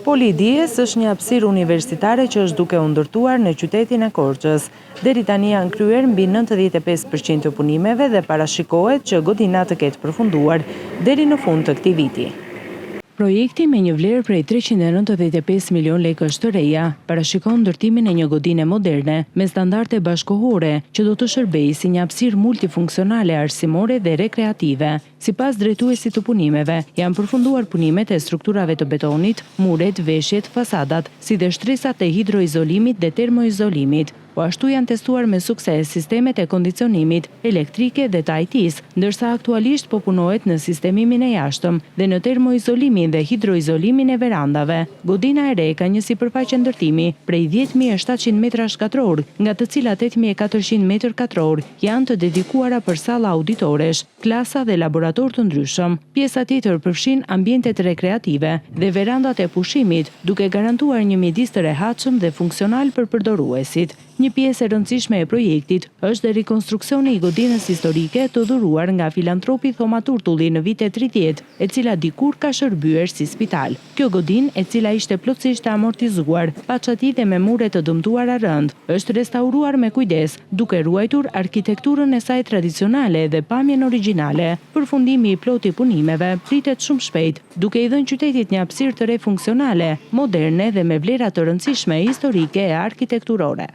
Poli i Dijes është një hapësirë universitare që është duke u ndërtuar në qytetin e Korçës. Deri tani janë kryer mbi 95 për qind të punimeve dhe parashikohet që godina të ketë përfunduar deri në fund të këtij viti. Projekti me një vlerë prej 395 milionë lekësh të reja, parashikon ndërtimin e një godine moderne me standarde bashkëkohore që do të shërbejë si një hapësirë multifunksionale arsimore dhe rekreative. Sipas drejtuesit të punimeve, janë përfunduar punimet e strukturave të betonit, muret, veshjet, fasadat, si dhe shtresat e hidroizolimit dhe termoizolimit. Po ashtu janë testuar me sukses sistemet e kondicionimit, elektrike dhe të IT-së, ndërsa aktualisht po punohet në sistemimin e jashtëm dhe në termoizolimin dhe hidroizolimin e verandave. Godina e re ka një sipërfaqe ndërtimi prej 10,700 metrash katror, nga të cilat 8,400 metër katror janë të dedikuara për salla auditoresh, klasa dhe laborator të ndryshëm. Pjesa tjetër përfshin ambientet rekreative dhe verandat e pushimit, duke garantuar një mjedis të rehatshëm dhe funksional për përdoruesit. Një pjesë e rëndësishme e projektit është dhe rikonstruksioni i godinës historike të dhuruar nga filantropi Thoma Turtulli në vitet 30, e cila dikur ka shërbyer si spital. Kjo godinë, e cila ishte plotësisht e amortizuar, pa çati dhe me mure të dëmtuara rënd, është restauruar me kujdes, duke ruajtur arkitekturën e saj tradicionale dhe pamjen origjinale. Përfundimi i plotë i punimeve pritet shumë shpejt, duke i dhënë qytetit një hapësirë të re funksionale, moderne dhe me vlera të rëndësishme historike e arkitekturore.